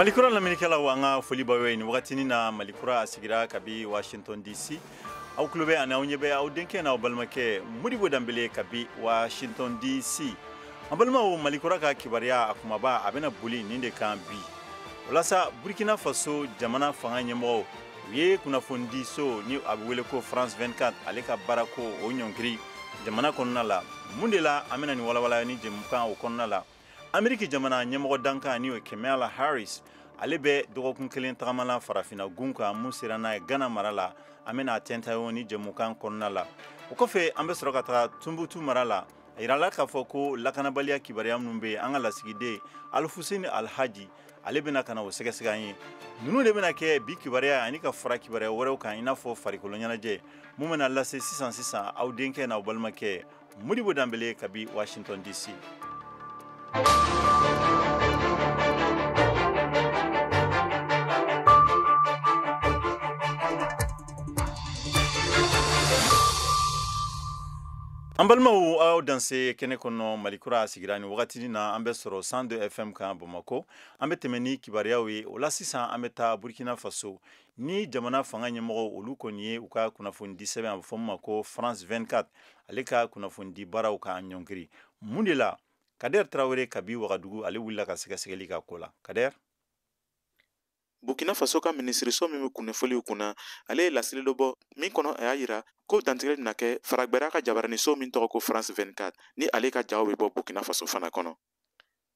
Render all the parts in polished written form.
Malikura lamɛnnikɛlaw, an ka foli b'aw ye nin wagatinin na. Malikura a sigira kabi Washington DC. Aw tulo bɛ ani aw ɲɛ bɛ aw denkɛ n'aw balimakɛ Modibo Danbele kabi Washington DC. An balimaw, Malikura ka kibaruya a kumaba a bɛna boli nin de kan bi. Walasa Burkina Faso jamana fanga ɲɛmɔgɔw u ye kunnafonidiso ni a bɛ wele ko France 24, ale ka baarako o ɲɔngiri jamana kɔnɔna la. Mun de la an bɛna nin walawala ni jɛmukan o kɔnɔna la? Ameriki jamana ɲɛmɔgɔ dankan ni o ye Kamala Harris, ale bɛ dɔgɔkun kelen tagama la farafinna gun kan, mun sera n'a ye Gana mara la. An bɛna a tɛntɛn ni jɛmukan kɔnɔna la. O kɔfɛ, an bɛ sɔrɔ ka taga Tunbutu mara la. A yirala k'a fɔ ko lakanabaliya kibaruya minnu bɛ yen, an ka lasigiden Alifuseni Alhaji, ale bɛna ka na o sɛgɛsɛgɛ an ye. Ninnu de bɛna kɛ bi kibaruya ani ka fara kibaruya wɛrɛw kan, i n'a fɔ farikolo ɲɛnajɛ mun bɛna lase sisan sisan, aw denkɛ n'aw balimakɛ Modibo Danbele kabi Washington DC. An balimaw, aw danse kɛnɛ kɔnɔ. Malikura sigira ni wagatinin na, an bɛ sɔrɔ 102 FM kan Bamakɔ. An bɛ tɛmɛ ni kibaruyaw ye. O la sisan, an bɛ taa Burkina Faso ni jamana fanga ɲɛmɔgɔw, olu kɔni ye u ka kunnafonidi sɛbɛn a bɛ fɔ min ma ko France 24, ale ka kunnafonidi baaraw k'a ɲɔngiri. Mun de la? Kader Tarawele kabi Wagadugu, ale wulila ka sɛgɛsɛgɛli ka ko la. Kader. Burkina Faso ka minisiriso min bɛ kunnafoniw kunna, ale ye laseli dɔ bɔ min kɔnɔ, a y'a yira ko dantigɛli bɛna kɛ faragbɛra ka jabaraniso min tɔgɔ ko France 24, ni ale ka jaw bɛ bɔ Burkina Faso fana kɔnɔ.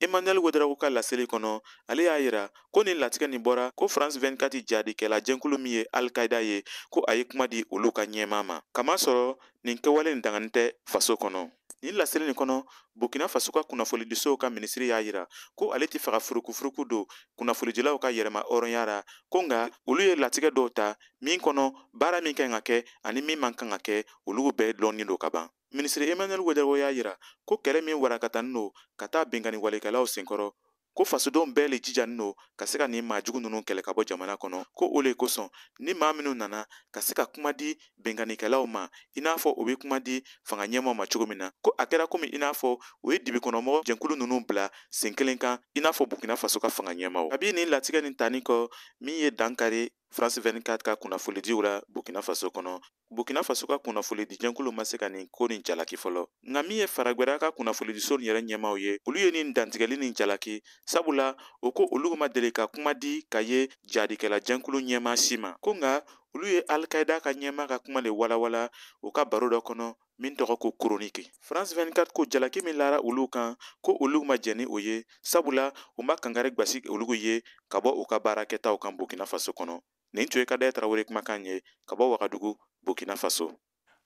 Emmanuel Ouedraogo ka laseli kɔnɔ, ale y'a yira ko nin latigɛ nin bɔra ko France 24 jadikɛla jɛnkulu min ye Al-Qaïda ye, ko a ye kuma di olu ka ɲɛmaa ma, kamasɔrɔ nin kɛwale nin dangani tɛ faso kɔnɔ. Nin laseli nin kɔnɔ, Burkina Faso ka kunnafonidisow ka minisiri y'a yira ko ale tɛ fɛ ka furukufuruku don kunnafonidilaw ka yɛrɛma hɔrɔnya ra, ko nka olu ye latigɛ dɔw ta min kɔnɔ, baara min kan ka kɛ ani min man kan ka kɛ, olu bɛɛ lɔnnen don ka ban. Minisiri Emmanuel Ouedraogo y'a yira ko kɛlɛ min warakatanin don ka taa binkanni walekɛlaw senkɔrɔ, ko fasodenw bɛɛ le jijanin don ka se ka nin maa jugu ninnu kɛlɛ ka bɔ jamana kɔnɔ, ko o le kosɔn ni maa minnu nana ka se ka kuma di binkannikɛlaw ma, i n'a fɔ o bɛ kuma di fanga ɲɛmaaw ma cogo min na, ko a kɛra komi i n'a fɔ o ye dibikɔnɔmɔgɔ jɛnkulu ninnu bila sen kelen kan, i n'a fɔ Burkina Faso ka fanga ɲɛmaaw. Kabi nin latigɛ nin tani kɔ min ye dankari France 24 ka kunnafonidiw la Burkina Faso kɔnɔ, Burkina Faso ka kunnafonidi jɛnkulu ma se ka nin ko nin jalaki fɔlɔ. Nka min ye faragbɛra ka kunnafonidiso nin yɛrɛ ɲɛmaaw ye, olu ye nin dantigɛli nin jalaki, sabula o ko olu ma deli ka kuma di ka ye jadikɛla jɛnkulu ɲɛmaa si ma, ko nka olu ye Al-Qaïda ka ɲɛmaa ka kuma le walawala u ka baro dɔ kɔnɔ min tɔgɔ ko Chronique. France 24 ko jalaki min lara olu kan, ko olu ma jɛn ni o ye, sabula u ma kankari gbasi olu ye ka bɔ u ka baarakɛtaw kan Burkina Faso kɔnɔ. Nin tun ye Kader Tarawele kumakan ye ka bɔ Wagadugu, Burkina Faso.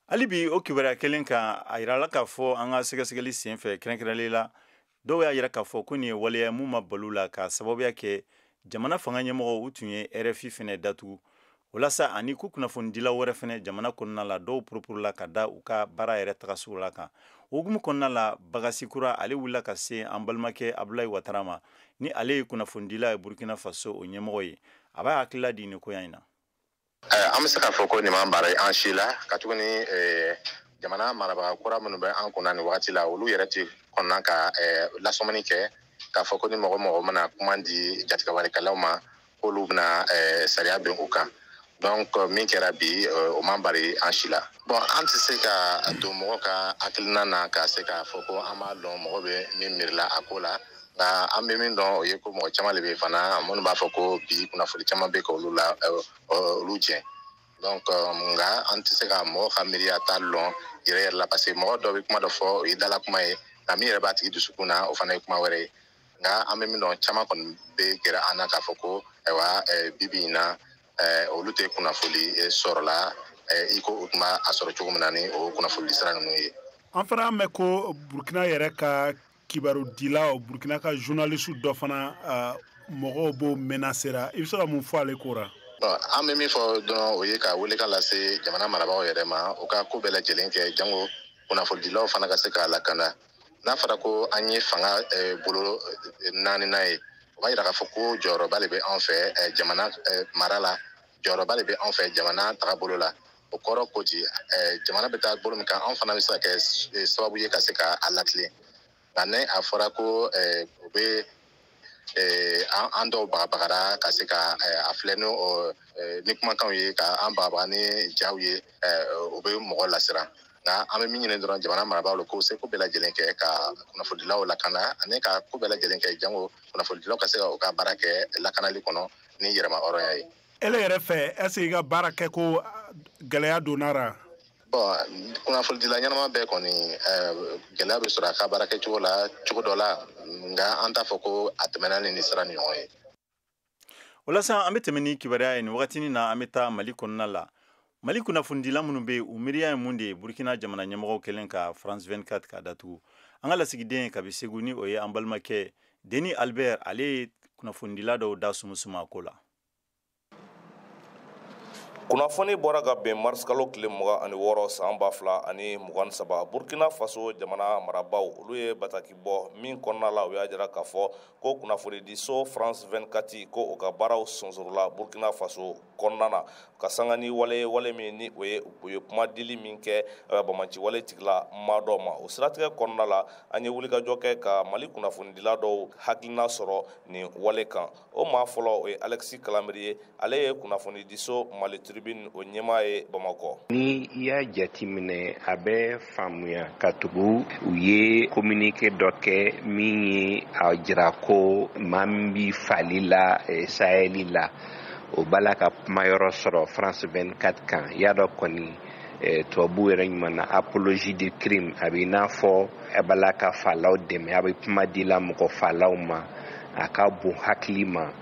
Hali bi o kibaruya kelen kan, a yirala k'a fɔ an ka sɛgɛsɛgɛli sen fɛ, kɛrɛnkɛrɛnlen la, dɔw y'a yira k'a fɔ ko nin ye waleya mun ma balo la, ka sababuya kɛ jamana fanga ɲɛmɔgɔw u tun ye RFI fɛnɛ datugu. O la sa, ani ko kunnafonidilaw wɛrɛ fɛnɛ jamana kɔnɔna la, dɔw purupurula ka da u ka baara yɛrɛ tagasogo la kan. O hukumu kɔnɔna la, Bagasikura, ale wulila ka se an balimakɛ Abulayi Watara ma, ni ale ye kunnafonidila ye Burkina Faso o ɲɛmɔgɔ ye. A b'a hakilila di nin koya in na. An bɛ se k'a fɔ ko nin m'an baara an si la, ka tuguni jamana marabaga kura minnu bɛ an kunna nin wagati la, olu yɛrɛ ti kɔnɔna ka lasɔmani kɛ k'a fɔ ko ni mɔgɔ mɔgɔ mana kuma di jatigɛwalikɛlaw ma, k'olu bɛna sariya bin u kan. Donc min kɛra bi, o man bari an si la. Bon, an tɛ se ka don mɔgɔ ka hakilina na ka se k'a fɔ ko an b'a dɔn mɔgɔ bɛ min miirila a ko la. Nka an bɛ min dɔn, o ye ko mɔgɔ caman de bɛ fana minnu b'a fɔ ko bi kunnafoni caman bɛ k'olu la olu jɛ. Donc nka an tɛ se ka mɔgɔ ka miiriya ta lɔn yɛrɛ yɛrɛ la, parce que mɔgɔ dɔ bɛ kuma dɔ fɔ, o ye dala kuma ye, nka min yɛrɛ b'a tigi dusukun na, o fana ye kuma wɛrɛ ye. Nka an bɛ min dɔn, caman kɔni bɛ gɛrɛ an na k'a fɔ ko ayiwa, bi bi in na, olu tɛ kunnafoni sɔrɔla i ko u tun b'a sɔrɔ cogo min na ni o kunnafoni sira ninnu ye. An fana y'a mɛn ko Burkina yɛrɛ ka kibarudilaw, Burkina ka journaliste dɔ fana, mɔgɔw b'o menacera. I bɛ se ka mun fɔ ale ko ra? Bon, an bɛ min fɔ dɔrɔn, o ye ka welekan lase jamana marabagaw yɛrɛ ma, u ka ko bɛɛ lajɛlen kɛ jango kunnafonidilaw fana ka se k'a lakana. N'a fɔra ko an ye fanga bolo naaninan ye, o b'a yira k'a fɔ ko jɔyɔrɔba de bɛ anw fɛ jamana mara la, jɔyɔrɔba de bɛ anw fɛ jamana tagabolo la. O kɔrɔ ko di? Jamana bɛ taa bolo min kan, anw fana bɛ se ka kɛ sababu ye ka se k'a latilen. Nka ni a fɔra ko u bɛ An dɔw bagabagara ka se ka a filɛ ni kumakanw ye, ka an bagabaga ni jaw ye, o bɛ mɔgɔ lasiran. Nka an bɛ min ɲini dɔrɔn jamana marabaaw la, k'u se ko bɛɛ lajɛlen kɛ ka kunnafonidilaw lakana, ani ka ko bɛɛ lajɛlen kɛ jango kunnafonidilaw ka se ka u ka baara kɛ lakanali kɔnɔ ni yɛrɛma hɔrɔnya ye. Ele yɛrɛ fɛ, est ce que i ka baara kɛ ko gɛlɛya donna ra? Bon, kunnafonidila ɲɛnama bɛɛ kɔni, gɛlɛya bɛ sɔrɔ a ka baara kɛcogo la cogo dɔ la, nka an t'a fɔ ko a tɛmɛna ni sira ni ɲɔgɔn ye. O la sa, an bɛ tɛmɛ ni kibaruya ye nin wagatinin na. An bɛ taa Mali kɔnɔna la. Mali kunnafonidila minnu bɛ yen, u miiriya ye mun de ye Burukina jamana ɲɛmɔgɔw kɛlen ka France 24 k'a datugu? An ka lasigiden kabi Segu, ni o ye an balimakɛ Denis Albert, ale ye kunnafonidila dɔw da sumusuma a ko la. Kunnafoni bɔra ka bɛn marisikalo tile 26 san 2023, Burkina Faso jamana marabaaw, olu ye bataki bɔ min kɔnɔna la, u y'a jira k'a fɔ ko kunnafonidiso France 24, ko o ka baaraw sonsorola Burkina Faso kɔnɔna na, ka sanga ni wale wale min ni o ye u ye kuma dili min kɛ bamanci wale tigila maa dɔw ma. O siratigɛ kɔnɔna la, an ye wulikajɔ kɛ ka Mali kunnafonidila dɔw hakilina sɔrɔ nin wale kan. O maa fɔlɔ, o ye Alexis Kalamiri ye, ale ye kunnafonidiso Mali Tribune o ɲɛmaa ye Bamakɔ. Ni i y'a jateminɛ, a bɛ faamuya ka tugu u ye communiqué dɔ kɛ min ye a jira ko maa min bi fali la Saheli la, o b'a la ka kuma yɔrɔ sɔrɔ France 24 kan. I y'a dɔn kɔni, tubabu yɛrɛ ɲuman na, apologie de crime, a bɛ i n'a fɔ a b'a la ka falaw dɛmɛ, a bɛ kuma di la mɔgɔ falaw ma, a ka bon hakili ma.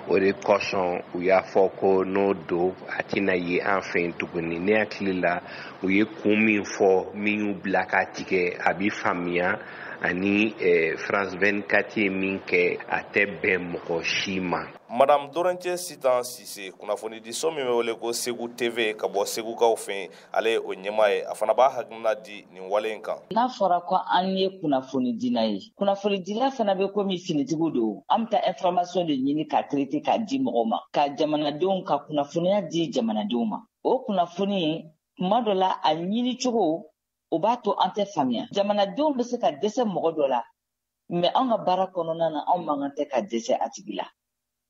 O de kosɔn u y'a fɔ ko n'o don, a tɛna ye an fɛ yen tuguni. Ne hakili la, u ye kun min fɔ min y'u bila k'a tigɛ, a bɛ faamuya, ani France 24 ye min kɛ, a tɛ bɛn mɔgɔ si ma. Madame Dorence Sitan Sise, kunnafonidiso min bɛ wele ko Segu TV ka bɔ Segukaw fɛ yen, ale ye o ɲɛmaa ye. A fana b'a hakilina di nin wale in kan. N'a fɔra ko an ye kunnafonidila ye, kunnafonidila fana bɛ komi finitigiw don. An bɛ taa information de ɲini ka traiter k'a di mɔgɔw ma, ka jamanadenw ka kunnafoniya di jamanadenw ma. O kunnafoni, tuma dɔ la, a ɲini cogo, o b'a to an tɛ faamuya. Jamanadenw bɛ se ka dɛsɛ mɔgɔ dɔ la, mais anw ka baara kɔnɔna na, anw man kan tɛ ka dɛsɛ a tigi la.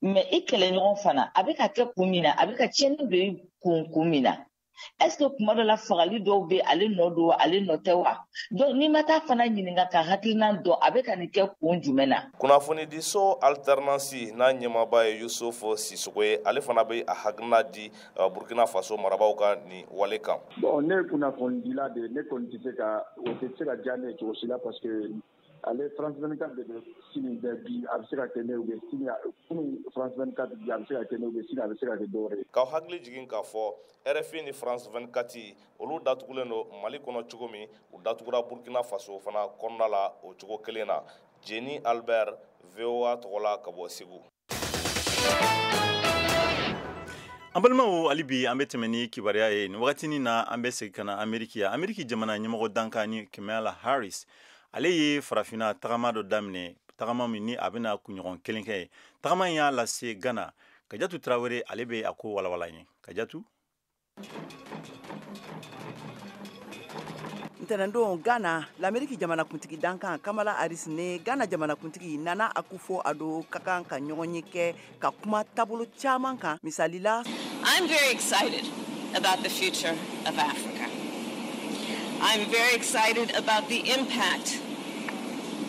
Mais i kɛlɛɲɔgɔn fana, a bɛ ka kɛ kun min na, a bɛ ka tiɲɛni don i kun kun min na, est ce que kuma dɔ la fagali dɔw bɛ ale nɔ don, ale nɔ tɛ wa? Donc n'i ma taa fana ɲininka ka hakilina dɔn, a bɛ ka nin kɛ kun jumɛn na? Kunnafonidiso Alternance n'a ɲɛmaaba ye Yusufu Sisoko ye, ale fana bɛ a hakilina di Burkina Faso marabaaw ka nin wale kan. Bon, ne ye kunnafonidila de ye. Ne kɔni tɛ se ka o tɛ se ka diya ne ye cogo si la, parce que ale France 24 de bɛ sini bɛɛ bi, a bɛ se ka kɛ ne, ou sini kunun France 24 bi, a bɛ se ka kɛ ne, ou sini a bɛ se ka kɛ dɔwɛrɛ ye. K'aw hakili jigin k'a fɔ RFI ni France 24, olu datugulen don Mali kɔnɔ cogo min, u datugura Burkina Faso fana kɔnɔna la o cogo kelen na. Jeni Albert, VOA tɔgɔ la ka bɔ Segu. An balimaw, hali bi an bɛ tɛmɛ ni kibaruya ye. Nin wagatinin na, an bɛ segin ka na Ameriki yan. Ameriki jamana ɲɛmɔgɔ dankan ni Kamala Harris, ale ye farafinna tagama dɔ daminɛ, tagama min ni a bɛna kunɲɔgɔn kelen kɛ ye. Tagama in y'a lase Ghana. Kajatu Tarawele, ale bɛ a ko walawala ye. Kajatu. Ntɛnɛndon, Ghana, Lameriki jamanakuntigi dankan Kamala Harris ni Ghana jamanakuntigi Nana Akufo Addo ka kan ka ɲɔgɔn ye kɛ ka kuma taabolo caman kan, misali la. I'm very excited about the future of Africa. I'm very excited about the impact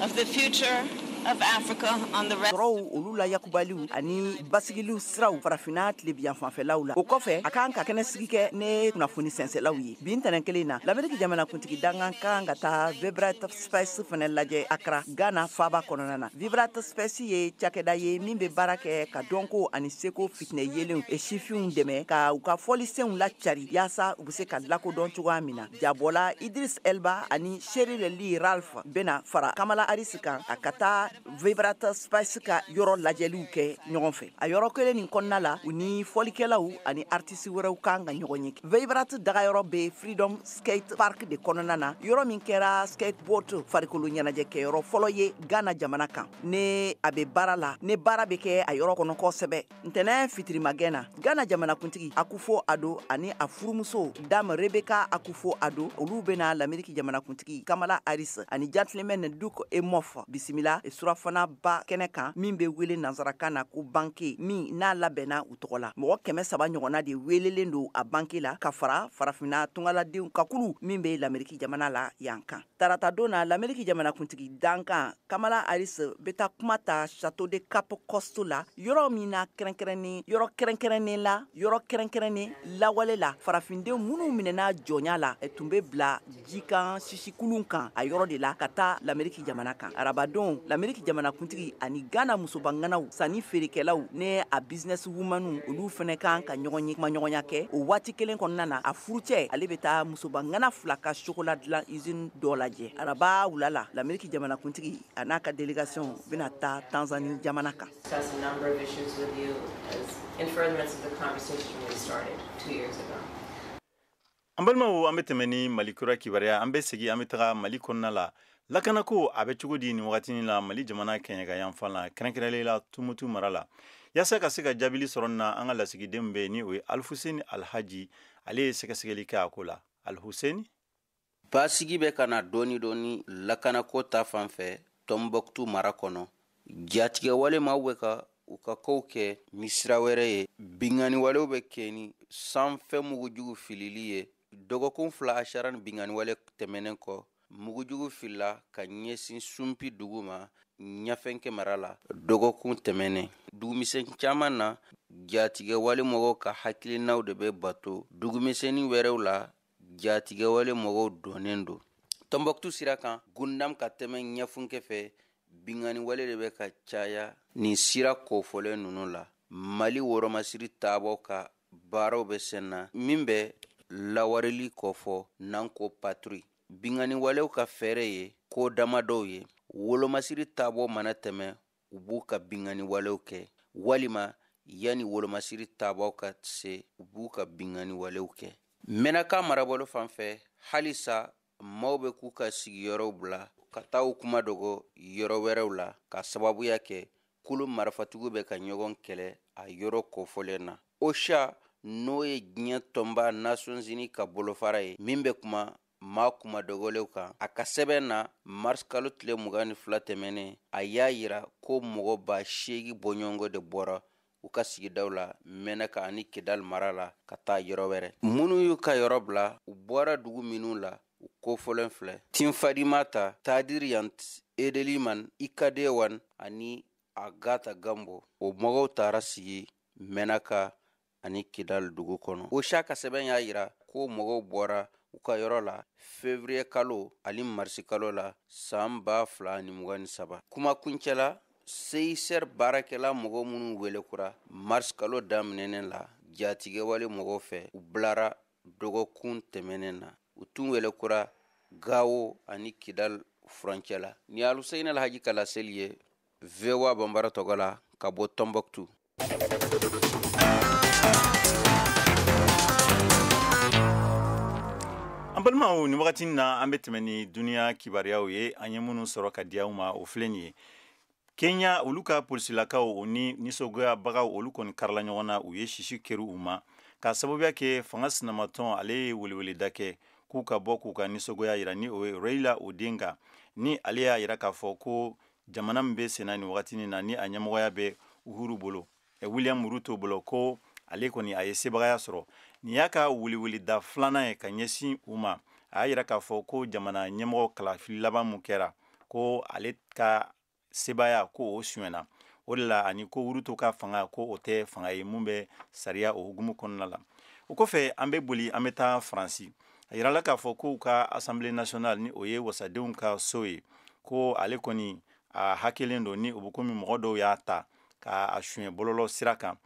of the future of Africa on the rest. Sɔrɔw olu la yakubaliw ani basigiliw siraw farafinna tilebiyan fanfɛlaw la. O kɔfɛ, a kan ka kɛnɛ sigi kɛ ne kunnafoni sɛnsɛlaw ye. Bi ntɛnɛn kelen na, Lameriki jamanakuntigi dankan kan ka taa Vibrant Space fɛnɛ lajɛ Accra, Ghana faaba kɔnɔna na. Vibrant Space ye cakɛda ye min bɛ baara kɛ ka dɔnko ani seko fitinɛ yelenw sifinw dɛmɛ ka u ka fɔlisenw lacari yaasa u bɛ se ka lakodɔn cogoya min na. Jabɔla Idris Elba ani Sheryl Lee Ralph bɛna fara Kamala Harris kan a ka taa Vibrant Space ka yɔrɔ lajɛliw kɛ ɲɔgɔn fɛ. A yɔrɔ kelen nin kɔnɔna la, u ni fɔlikɛlaw ani artiste wɛrɛw kan ka ɲɔgɔn ye. Vibrant dagayɔrɔ bɛ Freedom Skate Park de kɔnɔna na, yɔrɔ min kɛra skateboard farikolo ɲɛnajɛkɛyɔrɔ fɔlɔ ye Ghana jamana kan. Ne a bɛ baara la, ne baara bɛ kɛ a yɔrɔ kɔnɔ kosɛbɛ. Ntɛnɛn fitirimagɛn na, Ghana jamanakuntigi Akufo Addo ani a furumuso Dame Rebecca Akufo Addo, olu bɛna Lameriki jamanakuntigi Kamala Harris ani gentleman Doug Emhoff bisimila. surafanaba kɛnɛ kan min bɛ wele nansarakan na ko banquet, min n'a labɛnna u tɔgɔ la. Mɔgɔ 300 ɲɔgɔnna de welelen don a banquet la ka fara farafinna tungaladenw ka kulu min bɛ Lameriki jamana la yan kan. Tarata don na, Lameriki jamanakuntigi dankan Kamala Harris bɛ taa kuma ta Château de Cape Coast la, yɔrɔ min na kɛrɛnkɛrɛnnen, yɔrɔ kɛrɛnkɛrɛnnen la, yɔrɔ kɛrɛnkɛrɛnnen lawale la, farafinden minnu minɛna jɔnya la tun bɛ bila jikan sisikulun kan a yɔrɔ de la ka taa Lameriki jamana kan. Arabadon, Lameriki jamanakuntigi ani Ghana musobanganaw, sanni feerekɛlaw ne a business womanw, olu fana kan ka ɲɔgɔn ye, kumaɲɔgɔnya kɛ. O waati kelen kɔnɔna na, a furucɛ ale bɛ taa musobangana 2 ka chocolat dilan usine dɔ lajɛ. Araba wula la, Lameriki jamanakuntigi a n'a ka délégation bɛna taa Tanzanie jamana kan. An balimaw, an bɛ tɛmɛ ni Mali kura kibaruya. An bɛ segin, an bɛ taga Mali kɔnɔna la. Lakanako a bɛ cogo di nin wagatinin la Mali jamana kɛɲɛka yanfan la, kɛrɛnkɛrɛnlen la Tumutu mara la? Yaasa ka se ka jaabili sɔrɔ na, an ka lasigiden bɛ ni o ye Alfuseni Alhaji, ale ye sɛgɛsɛgɛli kɛ a ko la. Alhuseni. Basigi bɛ ka na dɔɔni dɔɔni lakanako ta fan fɛ Tɔnbɔkutu mara kɔnɔ. Jatigɛwale maaw bɛ ka u ka kow kɛ ni sira wɛrɛ ye. Binkanniwalew bɛ kɛ ni sanfɛ mugujugu filili ye. Dɔgɔkun 2 asara ni binkanniwale tɛmɛnen kɔ, mugujugu filila ka ɲɛsin Sunpi dugu ma Ɲafɛnkɛ mara la dɔgɔkun tɛmɛnen. Dugumisɛn caman na, jatigɛwale mɔgɔw ka hakilinaw de bɛ bato. Dugumisɛnnin wɛrɛw la, jatigɛwale mɔgɔw donnen don. Tɔnbɔkutu sira kan, Gundam ka tɛmɛ Ɲafunkɛ fɛ, binkanniwale de bɛ ka caya nin sira kofɔlen ninnu la. Mali woromasiri taabɔ ka baaraw bɛ sen na min bɛ lawareli kɔfɔ n'an ko patrouille. Binkanniwalew ka fɛɛrɛ ye ko damadɔw ye. Wolomasiri taabɔ mana tɛmɛ, u b'u ka binkanniwalew kɛ, walima yanni wolomasiri taabɔ ka se, u b'u ka binkanniwalew kɛ. Mɛnaka marabolo fan fɛ, halisa maaw bɛ k'u ka sigiyɔrɔw bila ka taa u kuma dogo yɔrɔ wɛrɛw la, ka sababuya kɛ kulu marifatigiw bɛ ka ɲɔgɔn kɛlɛ a yɔrɔ kofɔlen na. OSHA, n'o ye diɲɛ tɔnba Nations Unies ka bolofara ye min bɛ kuma maa kuma dogolenw kan, a ka sɛbɛn na mars kalo tile 22 tɛmɛnen, a y'a yira ko mɔgɔ 8,000 bɔɲɔgɔnko de bɔra u ka sigidaw la Mɛnaka ani Kidal mara la ka taa yɔrɔ wɛrɛ. Minnu y'u ka yɔrɔ bila, u bɔra dugu minnu la, u kofɔlen filɛ: Tinfadimata, Tadiriyant, Edeliman, Ikadewan ani Agata Gambo. O mɔgɔw taara sigi Mɛnaka ani Kidal dugu kɔnɔ. OSHA ka sɛbɛn y'a yira ko mɔgɔw bɔra u ka yɔrɔ la février kalo ani marisi kalo la san 2023. Kuma kuncɛ la, CICR baarakɛla mɔgɔ minnu welekura mars kalo daminɛnen la jatigɛwale mɔgɔw fɛ, u bilara dɔgɔkun tɛmɛnen na. U tun welekura Gawo ani Kidal furancɛ la. Ni Aluseyini Alhaji ka laseli ye VOA Bambara tɔgɔ la ka bɔ Tɔnbɔkutu. An balimaw, nin wagati na an bɛ tɛmɛ ni duniya kibaruyaw ye. An ye minnu sɔrɔ ka di aw ma, o filɛ nin ye. Kenya, olu ka polisilakaw o ni nisɔngoyabagaw, olu kɔni karila ɲɔgɔn na, u ye sisi keri u ma ka sababuya kɛ fanga sinamatɔn ale ye weleweleda kɛ k'u ka bɔ k'u ka nisɔngoya yira, ni o ye Raila Odinga, ni ale y'a yira k'a fɔ ko jamana min bɛ senna nin wagati na, ni a ɲɛmɔgɔya bɛ Uhuru bolo, William Ruto bolo, ko ale kɔni a ye sebagaya sɔrɔ. Nin y'a ka weleweleda filanan ye ka ɲɛsin u ma. A y'a yira k'a fɔ ko jamana ɲɛmɔgɔ kalafili laban mun kɛra, ko ale ka sebaya ko o sonyɛna. O de la ani ko Ruto ka fanga ko o tɛ fanga ye mun bɛ sariya o hukumu kɔnɔna la. O kɔfɛ, an bɛ boli, an bɛ taa Faransi. A yirala k'a fɔ k'u ka Assemblée nationale, ni o ye wasadenw ka so ye, ko ale kɔni a hakɛlen don, ni o bɛ komi mɔgɔ dɔw y'a ta k'a suɲɛ bɔlɔlɔ sira kan.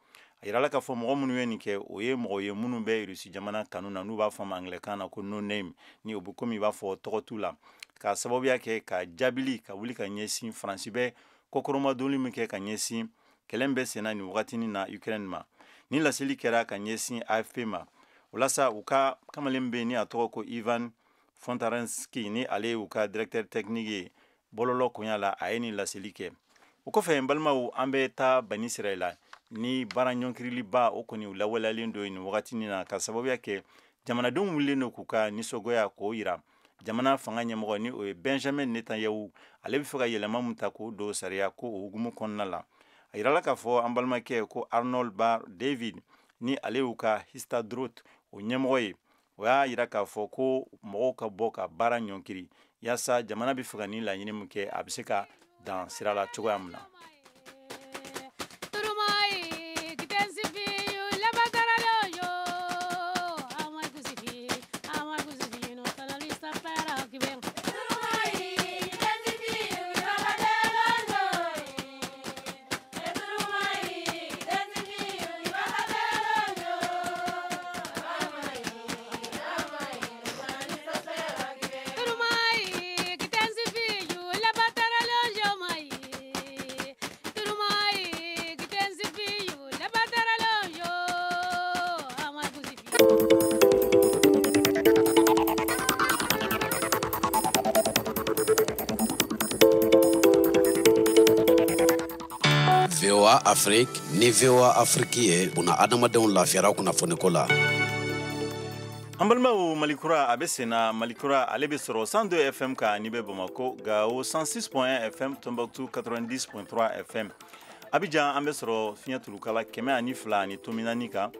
A yirala k'a fɔ mɔgɔ minnu ye nin kɛ, o ye mɔgɔ ye minnu bɛ Rusi jamana kanu na, n'u b'a fɔ ma anglais na ko no name, ni o bɛ komi i b'a fɔ tɔgɔ t'u la, ka sababuya kɛ ka jaabili ka wuli ka ɲɛsin Faransi bɛ kɔkɔrɔmadonni min kɛ ka ɲɛsin kɛlɛ bɛ senna nin wagatinin na Ukraine ma. Ni laseli kɛra ka ɲɛsin AFP ma. O la sa, u ka kamalen bɛ ni a tɔgɔ ko Ivan Fontarenski, ni ale y'u ka directeur technique ye bɔlɔlɔ koɲa la, a ye nin laseli kɛ. O kɔfɛ, n balimaw, an bɛ taa Bani Sirayila ni baara ɲɔnkiriliba o kɔni lawaleyalen don nin wagatinin na, ka sababuya kɛ jamanadenw wulilen don k'u ka nisɔngoya k'o yira. Jamana fanga ɲɛmɔgɔ ni o ye Benjamin Netanyahu, ale bɛ fɛ ka yɛlɛma min ta k'o don sariya ko o hukumu kɔnɔna la. A yirala k'a fɔ an balimakɛ ko Arnold Bar David, ni ale y'u ka Histadrut o ɲɛmɔgɔ ye, o y'a yira k'a fɔ ko mɔgɔw ka bɔ ka baara ɲɔnkiri yaasa jamana bɛ fɛ ka nin laɲini min kɛ, a bɛ se ka dan sira la cogoya min na. VOA Afrique ni VOA Afrique ye buna adamadenw lafiyara kunnafoniko la. An balimaw, Malikura a bɛ senna. Malikura ale bɛ sɔrɔ 102 FM kan n'i bɛ Bamako, Gao 106.1 FM, Tombouctou 90.3 FM. Abidjan, an bɛ sɔrɔ fiɲɛ turukala 102.4 kan.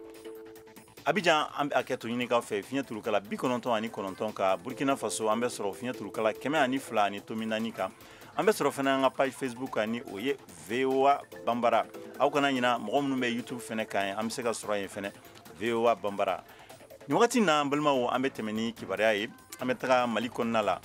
Abidjan, an bɛ hakɛ to ɲini k'aw fɛ, fiɲɛ turukala 99 kan. Burkina Faso, an bɛ sɔrɔ fiɲɛ turukala 102.4 kan. An bɛ sɔrɔ fana an ka page Facebook kan, ni o ye VOA Bambara. Aw kana ɲina, mɔgɔ minnu bɛ YouTube fana kan, an bɛ se ka sɔrɔ yen fana, VOA Bambara. Nin wagati na, an balimaw, an bɛ tɛmɛ ni kibaruya ye. An bɛ taga Mali kɔnɔna la.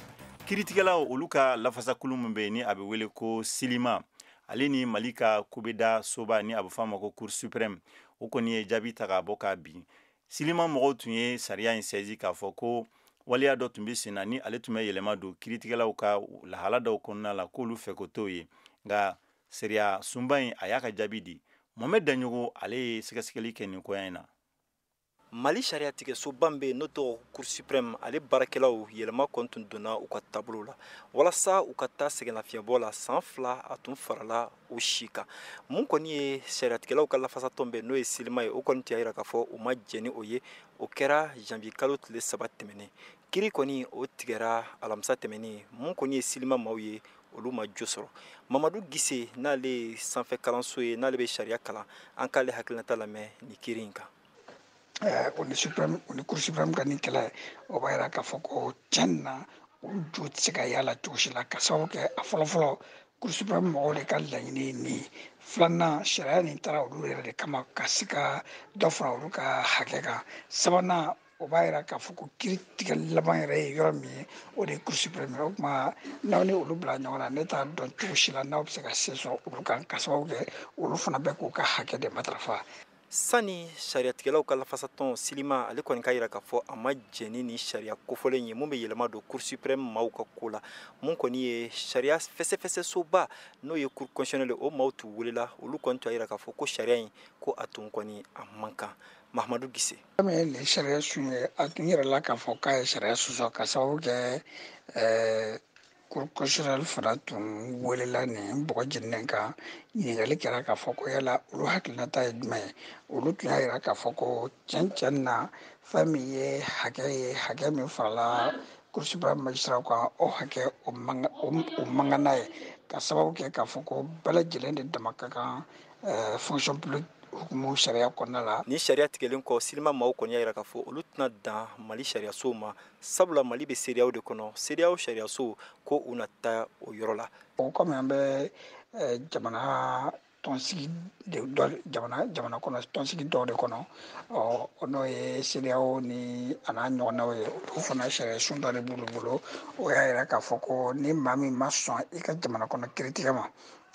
Kiiritigɛlaw olu ka lafasakulu min bɛ yen, ni a bɛ wele ko Silima, ale ni Mali ka kubeda soba, ni a bɛ fɔ a ma ko Cour suprême, o kɔni ye jaabi ta k'a bɔ k'a bin. Silima mɔgɔw tun ye sariya in saisi k'a fɔ ko waleya dɔ tun bɛ sen na, ni ale tun bɛ yɛlɛma don kiiritigɛlaw ka lahala dɔw kɔnɔna la, k'olu fɛ ko t'o ye. Nka sariya sunba in a y'a ka jaabi di. Mohamed Daɲogo, ale ye sɛgɛsɛgɛli kɛ nin koya in na. Mali sariyatigɛsoba min bɛ yen, n'o tɔgɔ Cour suprême, ale baarakɛlaw, yɛlɛma kɔni tun donna u ka taabolo la walasa u ka taa sɛgɛnlafiɲɛbɔ la. San 2 a tun farala o si kan. Mun kɔni ye sariyatigɛlaw ka lafasatɔn bɛ, n'o ye Silima ye, o kɔni tun y'a jira k'a fɔ u ma jɛn ni o ye. O kɛra janvier kalo tile 3 tɛmɛnen. Kiri kɔni o tigɛra alamisa tɛmɛnen. Mun kɔni ye Silima maaw ye, olu ma jo sɔrɔ. Mamadu Gise, n'ale ye sanfɛ kalanso ye, n'ale bɛ sariya kalan, an k'ale hakilinata lamɛn nin kiri in kan. O ni suprême, o ni Cour suprême ka nin kɛlɛ, o b'a yira k'a fɔ ko tiɲɛ na, olu jo tɛ se ka y'a la cogo si la, ka sababu kɛ a fɔlɔ-fɔlɔ, Cour suprême mɔgɔw de ka laɲini ye nin ye. Filanan, sariya nin taara olu yɛrɛ de kama ka se ka dɔ fara olu ka hakɛ kan. Sabanan, o b'a yira k'a fɔ ko kiiri tigɛli laban yɛrɛ ye yɔrɔ min ye, o de ye Cour suprême ye. O tuma, n'aw ni olu bila ɲɔgɔn na, ne t'a dɔn cogo si la n'aw bɛ se ka se sɔrɔ olu kan, ka sababu kɛ olu fana bɛ k'u ka hakɛ de matarafa. Sani sariyatigɛlaw ka lafasatɔn Silima, ale kɔni k'a jira k'a fɔ a ma jɛn ni sariya kofɔlen ye mun bɛ yɛlɛma don Cour suprême maaw ka ko la. Mun kɔni ye sariya fɛsɛfɛsɛsoba, n'o ye Cour constitutionnelle, o maaw tun welela, olu kɔni tun y'a jira k'a fɔ ko sariya in ko a tun kɔni a man kan. Mahamadu Gise. Fɛn min ye nin sariya sun ye, a tun yɛrɛ k'a fɔ k'a ye sariya sɔsɔ, ka sababu kɛ Cour constitutionnelle fana tun welela nin bɔgɔ jeninen kan. Ɲininkali kɛra k'a fɔ ko yala olu hakilinata ye jumɛn ye. Olu tun y'a jira k'a fɔ ko tiɲɛ tiɲɛ na, fɛn min ye hakɛ ye, hakɛ min farala Cour suprême magistrat kan, o hakɛ o man kan n'a ye, ka sababu kɛ k'a fɔ ko bɛɛ lajɛlen de dama ka kan fonction publique hukumu sariya kɔnɔna la. Ni sariya tigɛlen kɔ, Silima maaw kɔni y'a jira k'a fɔ olu tɛna dan Mali sariyasow ma, sabula Mali bɛ CEDEAO de kɔnɔ. CEDEAO sariyaso ko u na taa o yɔrɔ la. O komi an bɛ jamana tɔnsigi dɔ, jamana kɔnɔ tɔnsigi dɔw de kɔnɔ, ɔ n'o ye CEDEAO ni a n'a ɲɔgɔnnaw ye, olu fana sariya sun dɔ de b'olu bolo. O y'a jira k'a fɔ ko ni maa min ma sɔn i ka jamana kɔnɔ kiiritigɛ ma,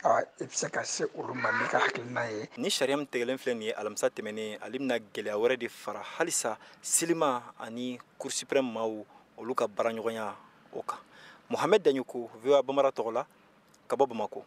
i bɛ se ka se olu ma n'i ka hakilina ye. Ni sariya min tigɛlen filɛ nin ye alamisa tɛmɛnen, ale bɛna gɛlɛya wɛrɛ de fara halisa Silima ani Cour suprême maaw olu ka baaraɲɔgɔnya o kan. Mohamed Daɲoko, VOA Bambara tɔgɔ la, ka bɔ Bamako.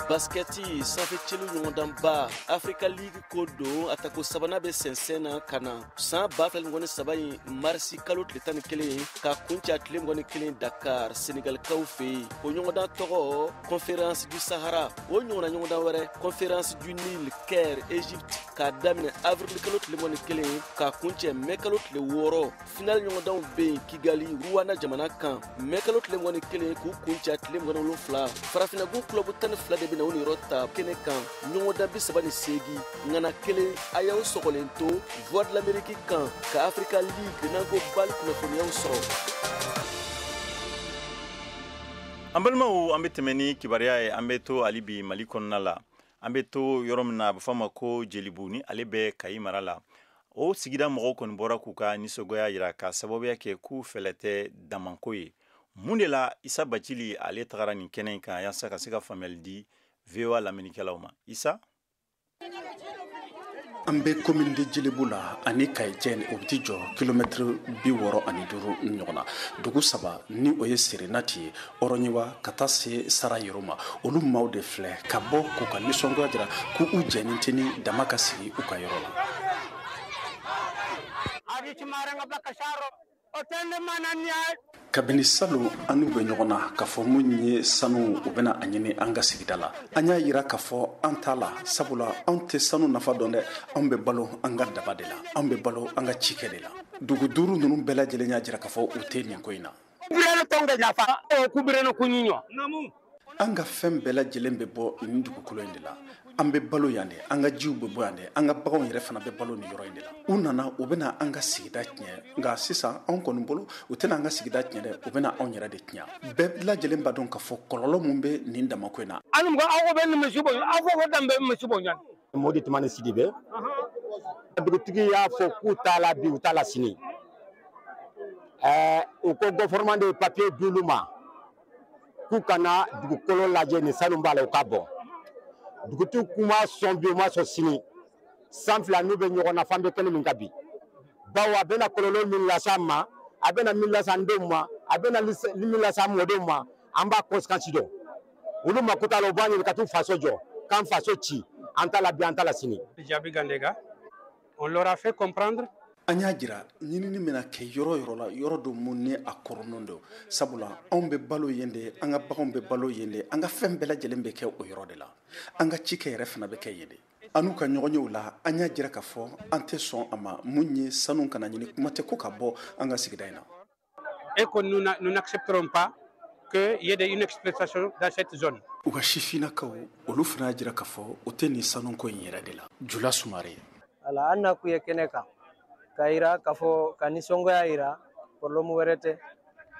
Baskɛti sanfɛ celu ɲɔgɔndanba Africa League ko don, a tako sabanan bɛ sɛnsɛn na ka na san 2023 in marisi kalo tile 11 ka kuncɛ a tile 21 Dakar, Senegalikaw fɛ yen. O ɲɔgɔndan tɔgɔ Conférence du Sahara. O ɲɔgɔnna ɲɔgɔndan wɛrɛ Conférence du Nil, Caire, Egypte, k'a daminɛ avril kalo tile 21 k'a kuncɛ mɛ kalo tile 6. Final ɲɔgɔndanw bɛ yen Kigali, Rwanda jamana kan, mɛ kalo tile 21 k'u kuncɛ a tile 27. Farafinnagun club 12 de bɛna o niyɔrɔ ta kɛnɛ kan, ɲɔgɔndan 38 ŋana kelen. A y'aw sɔgɔlen to Voix de l'Amérique kan ka Africa League n'an ko BAL kunnafoniyaw sɔrɔ. An balimaw, an bɛ tɛmɛ ni kibaruya ye. An bɛ to hali bi Mali kɔnɔna la. An bɛ to yɔrɔ min na, a bɛ fɔ a ma ko Jelibu, ni ale bɛ Kayi mara la. O sigida mɔgɔw kɔni bɔra k'u ka nisɔngoya jira ka sababuya kɛ k'u fɛlɛ tɛ damanko ye. Mun de la Isa Bacili ale tagara nin kɛnɛ in kan yaasa ka se ka faamuyali di VOA lamɛnnikɛlaw ma? Isa. An bɛ commune de Jelibu la ani Kayi cɛ, o bɛ t'i jɔ kilomɛtiri 65 ɲɔgɔn na. Dugu saba ni o ye Serenati ye, Ɔrɔɲiwa, ka taa se Sara yɔrɔ ma, olu maaw de filɛ ka bɔ k'u ka nisɔngoya jira k'u jɛni tɛ ni dama ka sigi u ka yɔrɔ la. Kabini salon an n'u bɛ ɲɔgɔn na k'a fɔ mun ye sanu, u bɛna a ɲini an ka sigida la. An y'a yira k'a fɔ an t'a la, sabula anw tɛ sanu nafa dɔn dɛ. Anw bɛ balo an ka daba de la, anw bɛ balo an ka cikɛ de la. Dugu duuru ninnu bɛɛ lajɛlen y'a jira k'a fɔ u tɛ nin ko in na. An ka fɛn bɛɛ lajɛlen bɛ bɔ nin dugukolo in de la. An bɛ balo yan de, an ka jiw bɛ bɔ yan de, an ka baganw yɛrɛ fana bɛ balo nin yɔrɔ in de la. U nana, u bɛna an ka sigida tiɲɛ, nka sisan anw kɔni bolo, u tɛna an ka sigida tiɲɛ dɛ, u bɛna anw yɛrɛ de tiɲɛ. Bɛɛ lajɛlen b'a dɔn k'a fɔ kɔlɔlɔ mun bɛ nin damako in na. Modi Tumani Sidibe, dugutigi y'a fɔ k'u t'a la bi, u t'a la sini. U ko gouvernement de ye papier d'olu ma k'u kana dugukolo lajɛ, ni sanu b'a la, u ka bɔ. Dugutigiw k'u ma sɔn bi, u ma sɔn sini. San fila n'u bɛ ɲɔgɔn na, f'an bɛ kɛnɛ min kan bi. Bawo a bɛna kɔlɔlɔ min lase an ma, a bɛna min lase an denw ma, a bɛna min lase an mɔdenw ma, an b'a conséquence dɔn. Olu mako t'a la, u b'a ɲini ka t'u faso jɔ, k'an faso ci. An t'a la bi, an t'a la sini. Jabi Gandega, on leur a fait comprendre. An y'a jira ɲinini bɛna kɛ yɔrɔ yɔrɔ la, yɔrɔ don mun ni a kɔrɔnɔ don, sabula anw bɛ balo yen de, an ka baganw bɛ balo yen de, an ka fɛn bɛɛ lajɛlen bɛ kɛ o yɔrɔ de la, an ka cikɛ yɛrɛ fana bɛ kɛ yen de. An n'u ka ɲɔgɔnyew la, an y'a jira k'a fɔ an tɛ sɔn a ma. Mun ye sanu kana ɲini, kuma tɛ ko ka bɔ an ka sigida in na. Et que nous n'accepterons pas qu'il y ait une exploitation dans cette zone. U ka sifinnakaw, olu fana y'a jira k'a fɔ o tɛ nin sanuko in yɛrɛ de la. Jula Sumare. Ala an na kun ye kɛnɛ kan ka yira k'a fɔ ka nisɔngoya yira, problème wɛrɛ tɛ.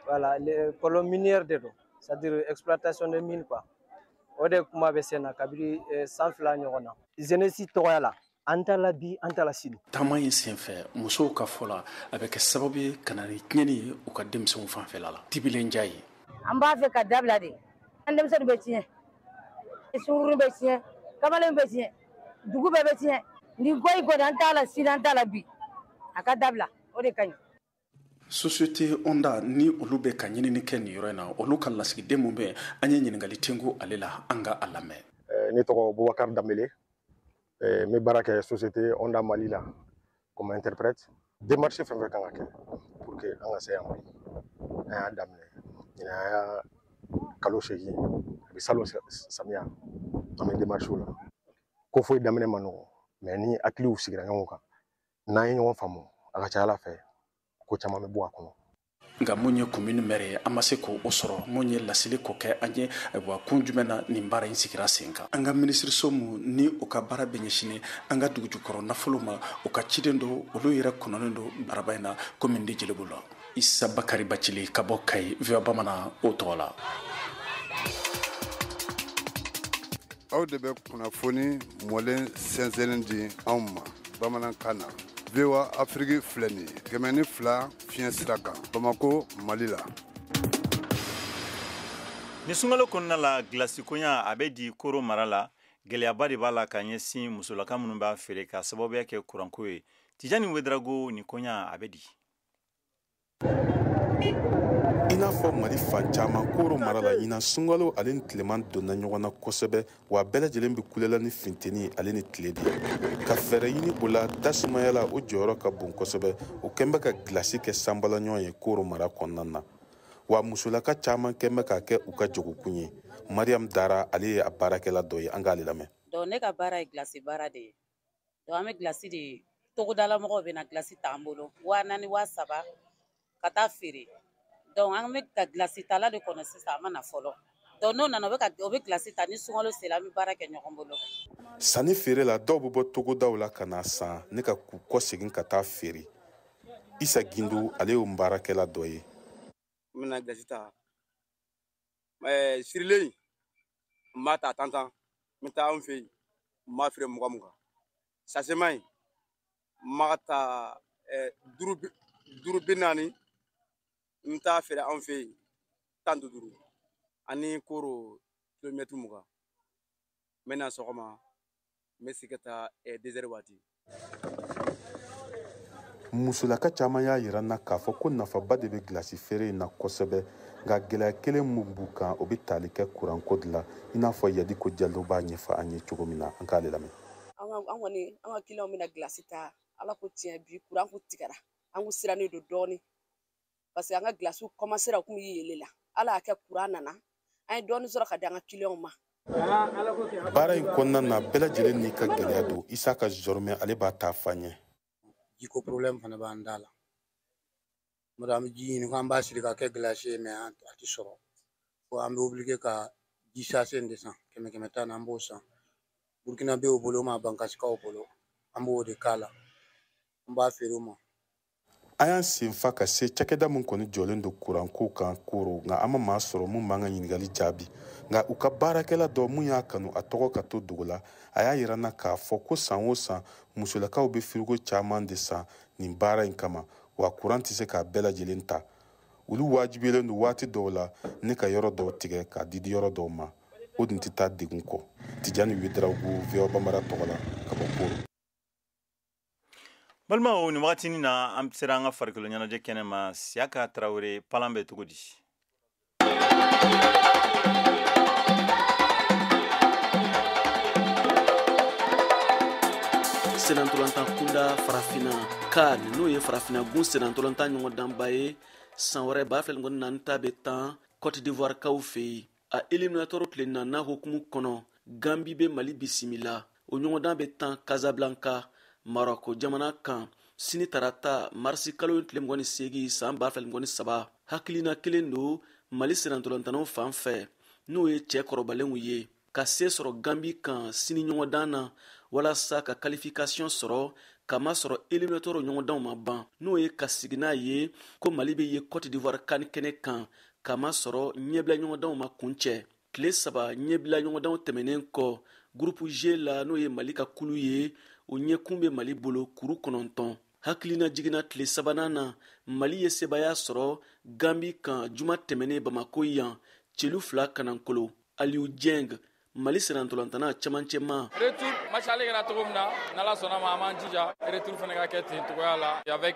Voilà, problème minière de don, c'est-à-dire exploitation de mine quoi. O de kuma bɛ sen na kabini san 2 ɲɔgɔn na. Jeunesse tɔgɔya la, an t'a la bi, an t'a la sini. Taama in senfɛ, musow ka fɔ la, a bɛ kɛ sababu ye ka na ni tiɲɛni ye u ka denmisɛnw fanfɛla la. Tibilen Njayi. An b'a fɛ ka dabila de. An denmisɛnninw bɛ tiɲɛ, sunkurunin bɛ tiɲɛ, kamalen bɛ tiɲɛ, dugu bɛɛ bɛ tiɲɛ. Nin ko in kɔni, an t'a la sini, an t'a la bi. A ka dabila, o de ka ɲi. Société Onda ni olu bɛ ka ɲinini kɛ nin yɔrɔ in na, olu ka lasigiden mun bɛ, an ye ɲininkali tengu ale la, an ka a lamɛn. Ne tɔgɔ Boubacar Dambélé, n bɛ baara kɛ société Onda Mali la comme interprète. Démarche fɛn fɛn kan ka kɛ pour que an ka se yan bi, an y'a daminɛ ɲinan, an y'a kalo 8, a bɛ salon samiya, an bɛ démarche la. Ko foyi daminɛ ma nɔgɔn, mais ni hakiliw sigira ɲɔgɔn kan, n'an ye ɲɔgɔn faamu, a ka ca Ala fɛ ko caman bɛ bɔ a kɔnɔ. Nka mun ye commune maire ye, an ma se k'o sɔrɔ. Mun ye laseli k'o kɛ an ye, ayiwa, kun jumɛn na nin baara in sigira sen kan? An ka minisiriso mun ni o ka baara bɛ ɲɛsinnen an ka dugujukɔrɔ nafolo ma, o ka ciden don, olu yɛrɛ kɔnɔnen don baraba in na commune de Jelibu la. Isa Bakari Bacili ka bɔ Kayi, VOA Bamanan o tɔgɔ la. Aw de bɛ kunnafoni mɔlen sɛnsɛnnen di anw ma bamanankan na. VOA Afrique filɛ nin ye 102 fiɲɛ sira kan, Bamako, Mali la. Ni sunkalo kɔnɔna la, gilasi koɲa a bɛ di Koro mara la. Gɛlɛyaba de b'a la ka ɲɛsin musolaka minnu b'a feere ka sababuya kɛ kuranko ye. Tijani Wedrago, ni koɲa a bɛ di. I n'a fɔ Mali fan caman, Koro mara la, ɲinan sunkalo ale ni tileman donna ɲɔgɔn na kosɛbɛ, wa bɛɛ lajɛlen bɛ kulela ni finteni ale ni tile de ye. Ka fɛɛrɛ ɲini o la, dasumaya la, o jɔyɔrɔ ka bon kosɛbɛ. O kɛn bɛ ka gilasi kɛ sanbalaɲɔgɔn ye Koro mara kɔnɔna na, wa musolaka caman kɛn bɛ k'a kɛ u ka jagokun ye. Mariam Dara, ale ye a baarakɛla dɔ ye, an k'ale lamɛn. Donc ne ka baara ye gilasi baara de ye. Donc an bɛ gilasi de, togodalamɔgɔw bɛ na gilasi t'an bolo 4000, 3000 ka taa feere. Donc an bɛ ka gilasi tala de kɔnɔ sisan, a ma na fɔlɔ. Donc n'o nana, o bɛ gilasi ta. Ni sunkalo sera, an bɛ baara kɛ ɲɔgɔn bolo. Sanni feere la, dɔw bɛ bɔ togodaw la ka na san ne ka k'u kɔ segin ka taa feere. Isa Gindo, ale y'o baarakɛla dɔ ye. N bɛna gilasi ta sirilen, n b'a ta 10 10, n bɛ taa anw fɛ yen, n b'a feere 20 20. Sasema in, n b'a ta 5 50, n t'a feere anw fɛ yen 15. Ani Koro kilomɛtiri 20. N bɛ na sɔgɔma, n bɛ segin ka taa 2 heures waati. Musolaka caman y'a yira n na k'a fɔ ko nafaba de bɛ gilasi feere in na kosɛbɛ, nka gɛlɛya kelen min b'u kan, o bɛ tali kɛ kuranko de la, i n'a fɔ Yadiko Jalo b'a ɲɛfɔ an ye cogo min na. An k'ale lamɛn. An kɔni, an ka kiliyanw bɛna gilasi ta. Ala ko tiɲɛ, bi kuran kun tigɛra, an kun sirannen don dɔɔnin, parce que an ka gilasiw commencera, u kun bɛ yɛlɛ la. Ala y'a kɛ kuran nana, an ye dɔɔnin sɔrɔ ka di an ka kiliyanw ma. Baara in kɔnɔna na, bɛɛ lajɛlen n'i ka gɛlɛya don. Isaka Zɔrɔmɛ, ale b'a ta fa ɲɛ. Jiko problème fana b'an da la. Tuma dɔ, an bɛ ji ɲini k'an b'a siri ka kɛ gilasi ye, mais a tɛ sɔrɔ, fo an bɛ obligé ka ji sachet de san 100 110 na. An b'o san Burukinabew bolo ma, Bankasikaw bolo, an b'o de k'a la, an b'a feere u ma. An y'an sen fa ka se cakɛda min kɔni jɔlen don kuranko kan Koro, nka an ma maa sɔrɔ mun b'an ka ɲininkali jaabi. Nka u ka baarakɛla dɔ mun y'a kanu a tɔgɔ ka to dogo la, a y'a yira n na k'a fɔ ko san o san, musolakaw bɛ firigo caman de san nin baara in kama, wa kuran tɛ se k'a bɛɛ lajɛlen ta. Olu wajibiyalen don waati dɔw la ne ka yɔrɔ dɔw tigɛ k'a di di yɔrɔ dɔw ma. O dun tɛ taa degun kɔ. Tijani Wedarawogo, VOA Bambara tɔgɔ la, ka bɔ Koro. Balimaw, nin wagatinin na, an sera an ka farikolo ɲɛnajɛ kɛnɛ ma. Siyaka Tarawele, palan bɛ cogo di? Senantolantan kunda Farafina CAN, n'o ye Farafina gun senantolantan ɲɔgɔndanba ye, san wɛrɛ 2024 ta bɛ tan Cote d'Ivoire kaw fɛ yen. A éliminatoire tile naaninan hukumu kɔnɔ, Gambi bɛ Mali bisimila. O ɲɔgɔndan bɛ tan Casablanca, Marɔko jamana kan, sini tarata, marisi kalo tile 28 san 2023. Hakilina kelen don Mali senantolantannaw fan fɛ, n'o ye cɛɛ kɔrɔbalenw ye, ka se sɔrɔ Gambi kan sini ɲɔgɔndan na, walasa ka qualification sɔrɔ, kamasɔrɔ éliminatoire ɲɔgɔndanw ma ban, n'o ye ka sigi n'a ye ko Mali bɛ ye Cote d'Ivoire CAN kɛnɛ kan, kamasɔrɔ ɲɛbila ɲɔgɔndanw ma kuncɛ. Tile 3 ɲɛbila ɲɔgɔndanw tɛmɛnen kɔ, groupe G la, n'o ye Mali ka kulu ye, o ɲɛkun bɛ Mali bolo, kuru 9. Hakilina jiginna tile sabanan na, Mali ye sebaya sɔrɔ Gambi kan juma tɛmɛnen Bamako yan, celu 2 kanankolo. Aliou Dieng, Mali senantolantana camancɛma. Retour match aller kɛra cogo min na, n'Ala sɔnna ma, an b'an jija retour fana ka kɛ ten cogoya la, avec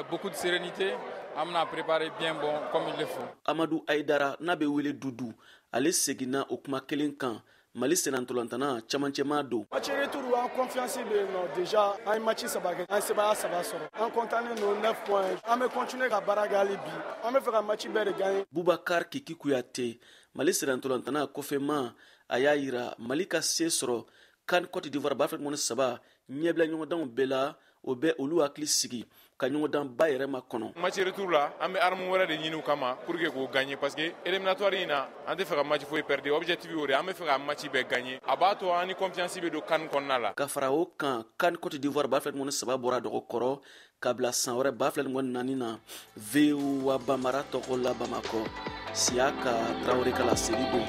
beaucoup de sérénité. An bɛna préparer bien bon comme il le faut. Amadu Aidara, n'a bɛ wele Dudu, ale seginna o kuma kelen kan. Mali senantolantana camancɛma don. Match retour, an confiance bɛ yen nɔ. Déjà an ye match 3 kɛ, an ye sebaya 3 sɔrɔ, an content don, 9 points. An bɛ continuer ka baara kɛ hali bi, an bɛ fɛ ka match bɛɛ de gagner. Bubakar Kiki Kuyate, Mali senantolantana kɔfɛma, a y'a yira Mali ka se sɔrɔ CAN Cote d'Ivoire 2023 ɲɛbila ɲɔgɔndanw bɛɛ la, o bɛ olu hakili sigi ka ɲɔgɔndanba yɛrɛ ma kɔnɔ. Match retour la, an bɛ arme wɛrɛ de ɲini u kama pour que k'o gagner, parce que éliminatoire in na, an tɛ fɛ ka match foyi perdre. Objectif y'o de ye, an bɛ fɛ ka match bɛɛ gagner. A b'a to an ni confiance bɛ don CAN kɔnɔna la. Ka fara o kan, CAN Cote d'Ivoire 2023 bɔra dɔgɔ kɔrɔ ka bila san wɛrɛ 2024 na. VOA Bambara tɔgɔ la, Bamakɔ, Siyaka Tarawele ka laseli don.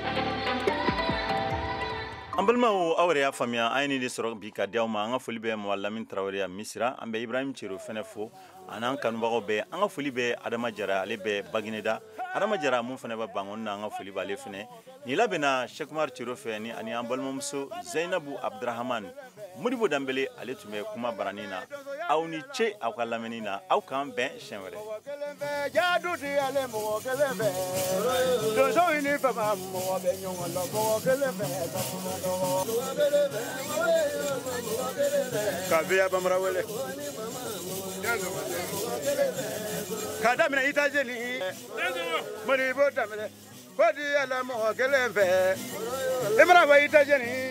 An balimaw, aw yɛrɛ y'a faamuya, an ye nin de sɔrɔ bi ka di aw ma. An ka foli bɛ Mama Lamine Tarawele ya Misira. An bɛ Ibrahim Cero fɛnɛ fo, ani an kanubagaw bɛɛ. An ka foli bɛ Adama Jara, ale bɛ Bagineda. Adama Jara mun fana bɛ Bangoni na, an ka foli b'ale fana. Nin labɛnna Cheick Oumar Tiro fɛ ni ani an balimamuso Zainabu Abdurahman. Modibo Danbele, ale tun bɛ kuma baranin na. Aw ni ce aw ka lamɛnni na, aw k'an bɛn siɲɛ wɛrɛ. Jadu di ale mɔgɔ kelen fɛ, donsow ni fama mɔgɔ bɛ ɲɔgɔn lɔ mɔgɔ kelen fɛ. Ka viya bamara wele k'a daminɛ États-Unis, Modibo Danbele ko di ala mɔgɔ kelen fɛ, i mana fɔ États-Unis.